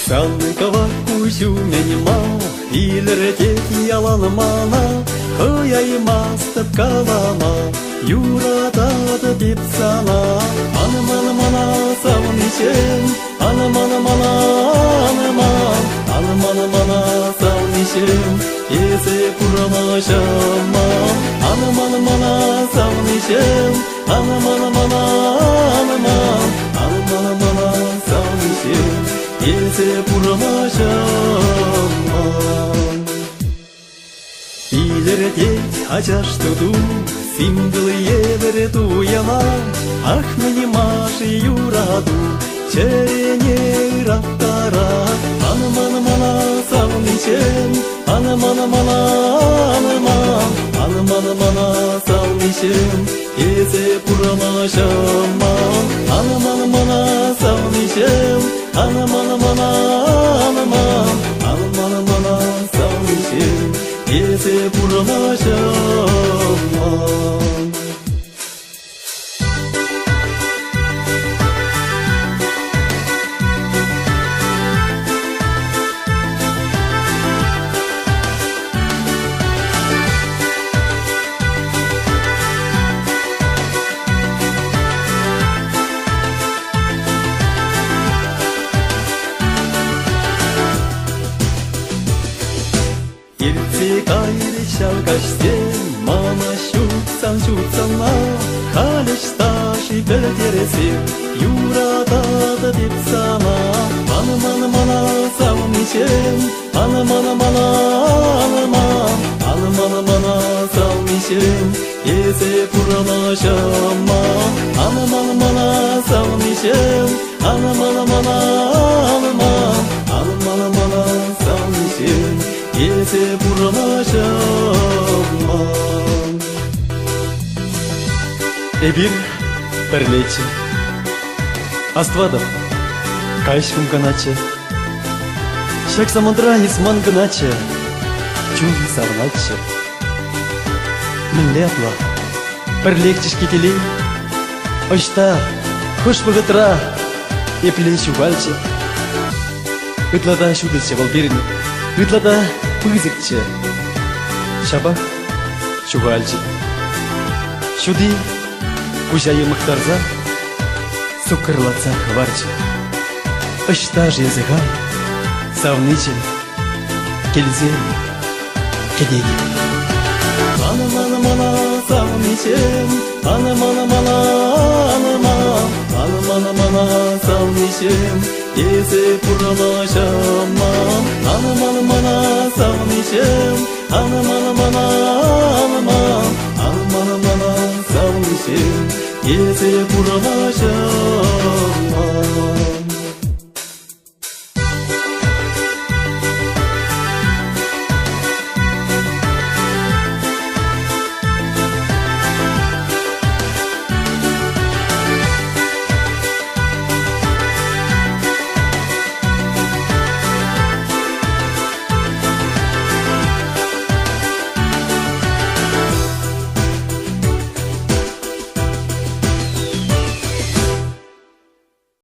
Сан кӑвак куҫу мӗн ма илӗртет ялан мана, хӑяймастӑп калама, юрататӑп эп сана. Ан ман мана, савниҫӗм, ан ман мана, ан ман, ан ман мана, савниҫӗм, эсӗ пурӑнаҫама. Ан ман мана, савниҫӗм, ан ман мана, ан ман, ан ман мана, савниҫӗм, эсӗ пурӑнаҫама. Илӗртет ачаш туту, символ евӗр туйӑма, ах, мӗн-ма-ши юрату чӗрене ыраттарать. Ан ман мана, савниҫӗм, ан ман мана, ан ман, ан ман мана, савниҫӗм, эсӗ пурӑнаҫама. Ан ман мана, савниҫӗм, ан ман мана, ан ман, ан ман мана, савниҫӗм, эсӗ пурӑнаҫама. Иртсе кайрӗҫ ҫав каҫсем, мана ҫутсан-ҫутсанла, халь ӑҫта-ши пӗлтересем, юрататӑп эп сана. Ан ман мана, савниҫӗм, ан ман мана, ан ман, ан ман мана, савниҫӗм, эсӗ пурӑнаҫама. Ан ман мана, савниҫӗм, ан ман мана, ан ман, ан ман мана, савниҫӗм, эсӗ пурӑнаҫама. Эпир пӗрлеччӗ. Астӑватӑп, каҫ кӑначчӗ. Ҫак самантра эс ман кӑначчӗ, чун савӑнатчӗ. Мӗнле апла? Пӗрлехчӗ-ҫке телей. Ӑҫта, хӑш вӑхӑтра, епле ҫухалчӗ? Ытла та ҫутӑччӗ вӑл пирӗн, ытла та пысӑкчӗ. Ҫапах ҫухалчӗ. Ҫути куҫа йӑмӑхтарса, суккӑрлатса хӑварчӗ. Ӑҫта-ши эсӗ халь, савничӗ, килсем, кӗтетӗп. Ан ман мана, савниҫӗм, ан ман мана, ан ман, ан ман мана, савниҫӗм, эсӗ пурӑнаҫама. Ан ман мана, савниҫӗм, ан ман мана, ан ман, ан ман мана, савниҫӗм, эсӗ пурӑнаҫама.